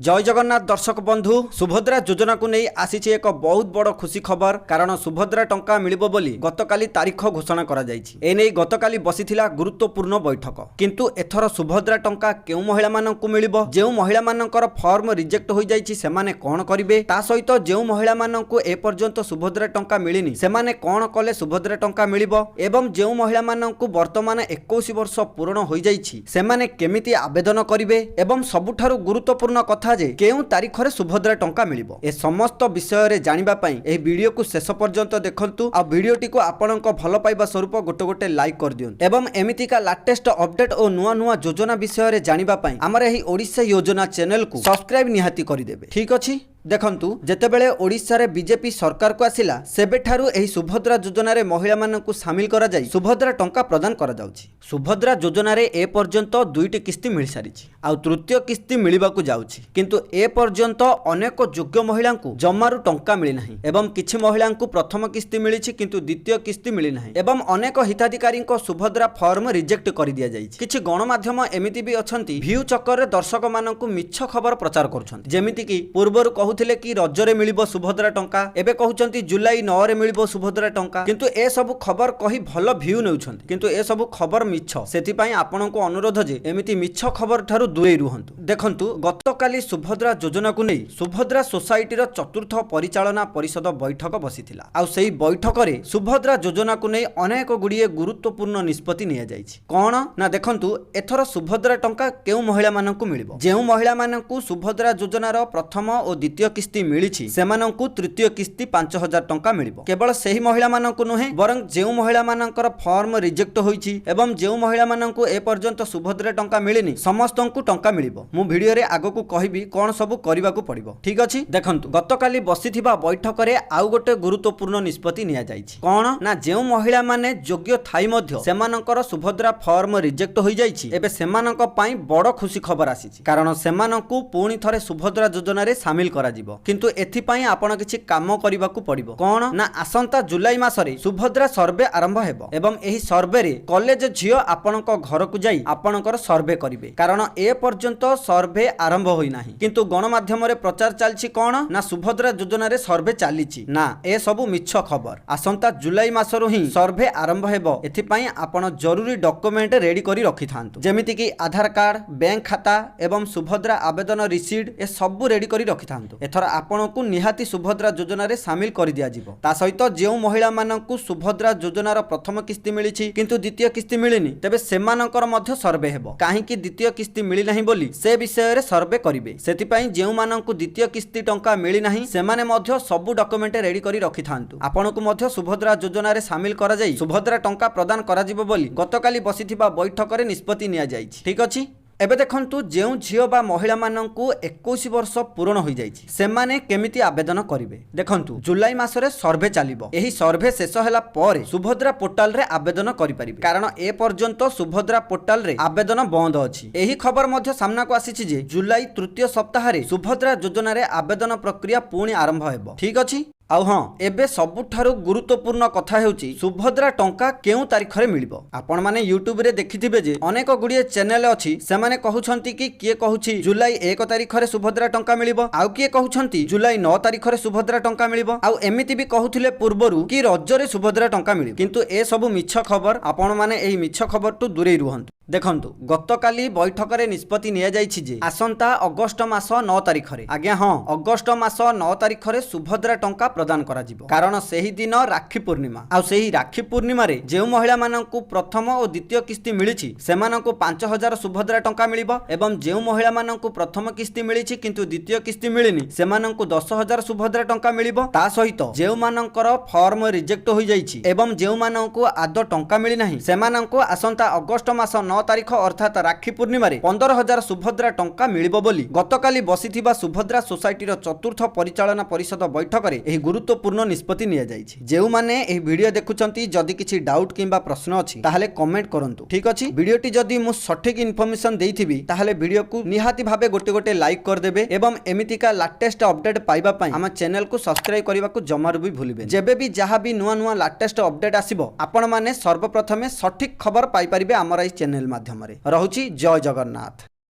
ଜୟ ଜଗନ୍ନାଥ ଦର୍ଶକ ବନ୍ଧୁ, ସୁଭଦ୍ରା ଯୋଜନାକୁ ନେଇ ଆସିଛି ଏକ ବହୁତ ବଡ଼ ଖୁସି ଖବର। କାରଣ ସୁଭଦ୍ରା ଟଙ୍କା ମିଳିବ ବୋଲି ଗତକାଲି ତାରିଖ ଘୋଷଣା କରାଯାଇଛି। ଏନେଇ ଗତକାଲି ବସିଥିଲା ଗୁରୁତ୍ୱପୂର୍ଣ୍ଣ ବୈଠକ। କିନ୍ତୁ ଏଥର ସୁଭଦ୍ରା ଟଙ୍କା କେଉଁ ମହିଳାମାନଙ୍କୁ ମିଳିବ, ଯେଉଁ ମହିଳାମାନଙ୍କର ଫର୍ମ ରିଜେକ୍ଟ ହୋଇଯାଇଛି ସେମାନେ କ'ଣ କରିବେ, ତା ସହିତ ଯେଉଁ ମହିଳାମାନଙ୍କୁ ଏପର୍ଯ୍ୟନ୍ତ ସୁଭଦ୍ରା ଟଙ୍କା ମିଳିନି ସେମାନେ କ'ଣ କଲେ ସୁଭଦ୍ରା ଟଙ୍କା ମିଳିବ ଏବଂ ଯେଉଁ ମହିଳାମାନଙ୍କୁ ବର୍ତ୍ତମାନ 21 ବର୍ଷ ପୂରଣ ହୋଇଯାଇଛି ସେମାନେ କେମିତି ଆବେଦନ କରିବେ ଏବଂ ସବୁଠାରୁ ଗୁରୁତ୍ୱପୂର୍ଣ୍ଣ କଥା ଯେ କେଉଁ ତାରିଖରେ ସୁଭଦ୍ରା ଟଙ୍କା ମିଳିବ, ଏ ସମସ୍ତ ବିଷୟରେ ଜାଣିବା ପାଇଁ ଏହି ଭିଡ଼ିଓକୁ ଶେଷ ପର୍ଯ୍ୟନ୍ତ ଦେଖନ୍ତୁ। ଆଉ ଭିଡ଼ିଓଟିକୁ ଆପଣଙ୍କ ଭଲ ପାଇବା ସ୍ୱରୂପ ଗୋଟେ ଗୋଟେ ଲାଇକ୍ କରିଦିଅନ୍ତୁ ଏବଂ ଏମିତିକା ଲାଟେଷ୍ଟ ଅପଡେଟ୍ ଓ ନୂଆ ନୂଆ ଯୋଜନା ବିଷୟରେ ଜାଣିବା ପାଇଁ ଆମର ଏହି ଓଡ଼ିଶା ଯୋଜନା ଚ୍ୟାନେଲକୁ ସବସ୍କ୍ରାଇବ୍ ନିହାତି କରିଦେବେ। ଠିକ୍ ଅଛି, ଦେଖନ୍ତୁ, ଯେତେବେଳେ ଓଡ଼ିଶାରେ ବିଜେପି ସରକାରକୁ ଆସିଲା, ସେବେଠାରୁ ଏହି ସୁଭଦ୍ରା ଯୋଜନାରେ ମହିଳାମାନଙ୍କୁ ସାମିଲ କରାଯାଇ ସୁଭଦ୍ରା ଟଙ୍କା ପ୍ରଦାନ କରାଯାଉଛି। ସୁଭଦ୍ରା ଯୋଜନାରେ ଏ ପର୍ଯ୍ୟନ୍ତ ଦୁଇଟି କିସ୍ତି ମିଳିସାରିଛି, ଆଉ ତୃତୀୟ କିସ୍ତି ମିଳିବାକୁ ଯାଉଛି। କିନ୍ତୁ ଏ ପର୍ଯ୍ୟନ୍ତ ଅନେକ ଯୋଗ୍ୟ ମହିଳାଙ୍କୁ ଜମାରୁ ଟଙ୍କା ମିଳିନାହିଁ ଏବଂ କିଛି ମହିଳାଙ୍କୁ ପ୍ରଥମ କିସ୍ତି ମିଳିଛି, କିନ୍ତୁ ଦ୍ୱିତୀୟ କିସ୍ତି ମିଳିନାହିଁ ଏବଂ ଅନେକ ହିତାଧିକାରୀଙ୍କ ସୁଭଦ୍ରା ଫର୍ମ ରିଜେକ୍ଟ କରିଦିଆଯାଇଛି। କିଛି ଗଣମାଧ୍ୟମ ଏମିତି ବି ଅଛନ୍ତି, ଭ୍ୟୁ ଚକ୍କରରେ ଦର୍ଶକମାନଙ୍କୁ ମିଛ ଖବର ପ୍ରଚାର କରୁଛନ୍ତି। ଯେମିତିକି ପୂର୍ବରୁ କହୁଥିଲେ କି ରଜରେ ମିଳିବ ସୁଭଦ୍ରା ଟଙ୍କା, ଏବେ କହୁଛନ୍ତି ଜୁଲାଇ 9ରେ ମିଳିବ ସୁଭଦ୍ରା ଟଙ୍କା। କିନ୍ତୁ ଏସବୁ ଖବର କହି ଭଲ ଭ୍ୟୁ ନେଉଛନ୍ତି, କିନ୍ତୁ ଏସବୁ ଖବର ମିଛ। ସେଥିପାଇଁ ଆପଣଙ୍କୁ ଅନୁରୋଧ ଯେ ଏମିତି ମିଛ ଖବର ଠାରୁ ଦୂରେଇ ରୁହନ୍ତୁ। ଦେଖନ୍ତୁ, ଗତକାଲି ସୁଭଦ୍ରା ଯୋଜନାକୁ ନେଇ ସୁଭଦ୍ରା ସୋସାଇଟିର ଚତୁର୍ଥ ପରିଚାଳନା ପରିଷଦ ବୈଠକ ବସିଥିଲା। ଆଉ ସେଇ ବୈଠକରେ ସୁଭଦ୍ରା ଯୋଜନାକୁ ନେଇ ଅନେକ ଗୁଡ଼ିଏ ଗୁରୁତ୍ୱପୂର୍ଣ୍ଣ ନିଷ୍ପତ୍ତି ନିଆଯାଇଛି। କ'ଣ ନା ଦେଖନ୍ତୁ, ଏଥର ସୁଭଦ୍ରା ଟଙ୍କା କେଉଁ ମହିଳାମାନଙ୍କୁ ମିଳିବ? ଯେଉଁ ମହିଳାମାନଙ୍କୁ ସୁଭଦ୍ରା ଯୋଜନାର ପ୍ରଥମ ଓ ଦ୍ୱିତୀୟ କିସ୍ତି ମିଳିଛି, ସେମାନଙ୍କୁ ତୃତୀୟ କିସ୍ତି 5000 ଟଙ୍କା ମିଳିବ। କେବଳ ସେହି ମହିଳାମାନଙ୍କୁ ନୁହେଁ, ବରଂ ଯେଉଁ ମହିଳାମାନଙ୍କର ଫର୍ମ ରିଜେକ୍ଟ ହୋଇଛି ଏବଂ ଯେଉଁ ମହିଳାମାନଙ୍କୁ ଏପର୍ଯ୍ୟନ୍ତ ସୁଭଦ୍ରା ଟଙ୍କା ମିଳିନି, ସମସ୍ତଙ୍କୁ ଟଙ୍କା ମିଳିବ। ମୁଁ ଭିଡ଼ିଓରେ ଆଗକୁ କହିବି କ'ଣ ସବୁ କରିବାକୁ ପଡ଼ିବ। ଠିକ ଅଛି, ଦେଖନ୍ତୁ, ଗତକାଲି ବସିଥିବା ବୈଠକରେ ଆଉ ଗୋଟେ ଗୁରୁତ୍ୱପୂର୍ଣ୍ଣ ନିଷ୍ପତ୍ତି ନିଆଯାଇଛି। କ'ଣ ନା ଯେଉଁ ମହିଳାମାନେ ଯୋଗ୍ୟ ଥାଇ ମଧ୍ୟ ସେମାନଙ୍କର ସୁଭଦ୍ରା ଫର୍ମ ରିଜେକ୍ଟ ହୋଇଯାଇଛି, ଏବେ ସେମାନଙ୍କ ପାଇଁ ବଡ଼ ଖୁସି ଖବର ଆସିଛି। କାରଣ ସେମାନଙ୍କୁ ପୁଣି ଥରେ ସୁଭଦ୍ରା ଯୋଜନାରେ ସାମିଲ କରାଯିବ। କିନ୍ତୁ ଏଥିପାଇଁ ଆପଣ କିଛି କାମ କରିବାକୁ ପଡ଼ିବ। କ'ଣ ନା ଆସନ୍ତା ଜୁଲାଇ ମାସରେ ସୁଭଦ୍ରା ସର୍ଭେ ଆରମ୍ଭ ହେବ ଏବଂ ଏହି ସର୍ଭେରେ କଲେଜ ଝିଅ ଆପଣଙ୍କ ଘରକୁ ଯାଇ ଆପଣଙ୍କର ସର୍ଭେ କରିବେ। କାରଣ ଏ ପର୍ଯ୍ୟନ୍ତ ସର୍ଭେ ଆରମ୍ଭ ହୋଇନାହିଁ, କିନ୍ତୁ ଗଣମାଧ୍ୟମରେ ପ୍ରଚାର ଚାଲିଛି କ'ଣ ନା ସୁଭଦ୍ରା ଯୋଜନାରେ ସର୍ଭେ ଚାଲିଛି। ନା, ଏସବୁ ମିଛ ଖବର। ଆସନ୍ତା ଜୁଲାଇ ମାସରୁ ହିଁ ସର୍ଭେ ଆରମ୍ଭ ହେବ। ଏଥିପାଇଁ ଆପଣ ଜରୁରୀ ଡକୁମେଣ୍ଟ ରେଡି କରି ରଖିଥାନ୍ତୁ, ଯେମିତିକି ଆଧାର କାର୍ଡ, ବ୍ୟାଙ୍କ ଖାତା ଏବଂ ସୁଭଦ୍ରା ଆବେଦନ ରିସିପ୍ଟ, ଏ ସବୁ ରେଡି କରି ରଖିଥାନ୍ତୁ। ଏଥର ଆପଣଙ୍କୁ ନିହାତି ସୁଭଦ୍ରା ଯୋଜନାରେ ସାମିଲ କରିଦିଆଯିବ। ତା ସହିତ ଯେଉଁ ମହିଳାମାନଙ୍କୁ ସୁଭଦ୍ରା ଯୋଜନାର ପ୍ରଥମ କିସ୍ତି ମିଳିଛି, କିନ୍ତୁ ଦ୍ୱିତୀୟ କିସ୍ତି ମିଳିନି, ତେବେ ସେମାନଙ୍କର ମଧ୍ୟ ସର୍ଭେ ହେବ। କାହିଁକି ଦ୍ୱିତୀୟ କିସ୍ତି ମିଳିନାହିଁ ବୋଲି ସେ ବିଷୟରେ ସର୍ଭେ କରିବେ। ସେଥିପାଇଁ ଯେଉଁମାନଙ୍କୁ ଦ୍ୱିତୀୟ କିସ୍ତି ଟଙ୍କା ମିଳିନାହିଁ, ସେମାନେ ମଧ୍ୟ ସବୁ ଡକୁମେଣ୍ଟ ରେଡି କରି ରଖିଥାନ୍ତୁ। ଆପଣଙ୍କୁ ମଧ୍ୟ ସୁଭଦ୍ରା ଯୋଜନାରେ ସାମିଲ କରାଯାଇ ସୁଭଦ୍ରା ଟଙ୍କା ପ୍ରଦାନ କରାଯିବ ବୋଲି ଗତକାଲି ବସିଥିବା ବୈଠକରେ ନିଷ୍ପତ୍ତି ନିଆଯାଇଛି। ଠିକ ଅଛି, ଏବେ ଦେଖନ୍ତୁ, ଯେଉଁ ଝିଅ ବା ମହିଳାମାନଙ୍କୁ 21 ବର୍ଷ ପୂରଣ ହୋଇଯାଇଛି ସେମାନେ କେମିତି ଆବେଦନ କରିବେ? ଦେଖନ୍ତୁ, ଜୁଲାଇ ମାସରେ ସର୍ଭେ ଚାଲିବ। ଏହି ସର୍ଭେ ଶେଷ ହେଲା ପରେ ସୁଭଦ୍ରା ପୋର୍ଟାଲରେ ଆବେଦନ କରିପାରିବେ। କାରଣ ଏ ପର୍ଯ୍ୟନ୍ତ ସୁଭଦ୍ରା ପୋର୍ଟାଲରେ ଆବେଦନ ବନ୍ଦ ଅଛି। ଏହି ଖବର ମଧ୍ୟ ସାମ୍ନାକୁ ଆସିଛି ଯେ ଜୁଲାଇ ତୃତୀୟ ସପ୍ତାହରେ ସୁଭଦ୍ରା ଯୋଜନାରେ ଆବେଦନ ପ୍ରକ୍ରିୟା ପୁଣି ଆରମ୍ଭ ହେବ। ଠିକ ଅଛି, ଆଉ ହଁ, ଏବେ ସବୁଠାରୁ ଗୁରୁତ୍ୱପୂର୍ଣ୍ଣ କଥା ହେଉଛି ସୁଭଦ୍ରା ଟଙ୍କା କେଉଁ ତାରିଖରେ ମିଳିବ? ଆପଣମାନେ ୟୁଟ୍ୟୁବରେ ଦେଖିଥିବେ ଯେ ଅନେକ ଗୁଡ଼ିଏ ଚ୍ୟାନେଲ ଅଛି, ସେମାନେ କହୁଛନ୍ତି କି କିଏ କହୁଛି ଜୁଲାଇ 1 ତାରିଖରେ ସୁଭଦ୍ରା ଟଙ୍କା ମିଳିବ, ଆଉ କିଏ କହୁଛନ୍ତି ଜୁଲାଇ 9 ତାରିଖରେ ସୁଭଦ୍ରା ଟଙ୍କା ମିଳିବ, ଆଉ ଏମିତି ବି କହୁଥିଲେ ପୂର୍ବରୁ କି ରଜରେ ସୁଭଦ୍ରା ଟଙ୍କା ମିଳିବ। କିନ୍ତୁ ଏସବୁ ମିଛ ଖବର। ଆପଣମାନେ ଏହି ମିଛ ଖବରଠୁ ଦୂରେଇ ରୁହନ୍ତୁ। ଦେଖନ୍ତୁ, ଗତକାଲି ବୈଠକରେ ନିଷ୍ପତ୍ତି ନିଆଯାଇଛି ଯେ ଆସନ୍ତା ଅଗଷ୍ଟ ମାସ 9 ତାରିଖରେ, ଆଜ୍ଞା ହଁ, ଅଗଷ୍ଟ ମାସ 9 ତାରିଖରେ ସୁଭଦ୍ରା ଟଙ୍କା ପ୍ରଦାନ କରାଯିବ। କାରଣ ସେହି ଦିନ ରାକ୍ଷୀ ପୂର୍ଣ୍ଣିମା। ଆଉ ସେହି ରାକ୍ଷୀ ପୂର୍ଣ୍ଣିମାରେ ଯେଉଁ ମହିଳାମାନଙ୍କୁ ପ୍ରଥମ ଓ ଦ୍ୱିତୀୟ କିସ୍ତି ମିଳିଛି, ସେମାନଙ୍କୁ 5000 ସୁଭଦ୍ରା ଟଙ୍କା ମିଳିବ ଏବଂ ଯେଉଁ ମହିଳାମାନଙ୍କୁ ପ୍ରଥମ କିସ୍ତି ମିଳିଛି, କିନ୍ତୁ ଦ୍ୱିତୀୟ କିସ୍ତି ମିଳିନି, ସେମାନଙ୍କୁ 10,000 ସୁଭଦ୍ରା ଟଙ୍କା ମିଳିବ। ତା ସହିତ ଯେଉଁମାନଙ୍କର ଫର୍ମ ରିଜେକ୍ଟ ହୋଇଯାଇଛି ଏବଂ ଯେଉଁମାନଙ୍କୁ ଆଦୌ ଟଙ୍କା ମିଳିନାହିଁ, ସେମାନଙ୍କୁ ଆସନ୍ତା ଅଗଷ୍ଟ ମାସ 9 ତାରିଖ ଅର୍ଥାତ୍ ରାକ୍ଷୀ ପୂର୍ଣ୍ଣିମାରେ 15,000 ସୁଭଦ୍ରା ଟଙ୍କା ମିଳିବ ବୋଲି ଗତକାଲି ବସିଥିବା ସୁଭଦ୍ରା ସୋସାଇଟିର ଚତୁର୍ଥ ପରିଚାଳନା ପରିଷଦ ବୈଠକରେ ଏହି ଗୁରୁତ୍ୱପୂର୍ଣ୍ଣ ନିଷ୍ପତ୍ତି ନିଆଯାଇଛି। ଯେଉଁମାନେ ଏହି ଭିଡ଼ିଓ ଦେଖୁଛନ୍ତି, ଯଦି କିଛି ଡାଉଟ୍ କିମ୍ବା ପ୍ରଶ୍ନ ଅଛି, ତାହେଲେ କମେଣ୍ଟ କରନ୍ତୁ। ଠିକ ଅଛି, ଭିଡ଼ିଓଟି ଯଦି ମୁଁ ସଠିକ ଇନଫର୍ମେସନ ଦେଇଥିବି, ତାହେଲେ ଭିଡ଼ିଓକୁ ନିହାତି ଭାବେ ଗୋଟେ ଗୋଟେ ଲାଇକ୍ କରିଦେବେ ଏବଂ ଏମିତିକା ଲାଟେଷ୍ଟ ଅପଡେଟ୍ ପାଇବା ପାଇଁ ଆମ ଚ୍ୟାନେଲକୁ ସବସ୍କ୍ରାଇବ କରିବାକୁ ଜମାରୁ ବି ଭୁଲିବେନି। ଯେବେ ବି ଯାହା ବି ନୂଆ ନୂଆ ଲାଟେଷ୍ଟ ଅପଡେଟ୍ ଆସିବ, ଆପଣମାନେ ସର୍ବପ୍ରଥମେ ସଠିକ ଖବର ପାଇପାରିବେ ଆମର ଏହି ଚ୍ୟାନେଲ ମାଧ୍ୟମରେ। ରହୁଛି, ଜୟ ଜଗନ୍ନାଥ।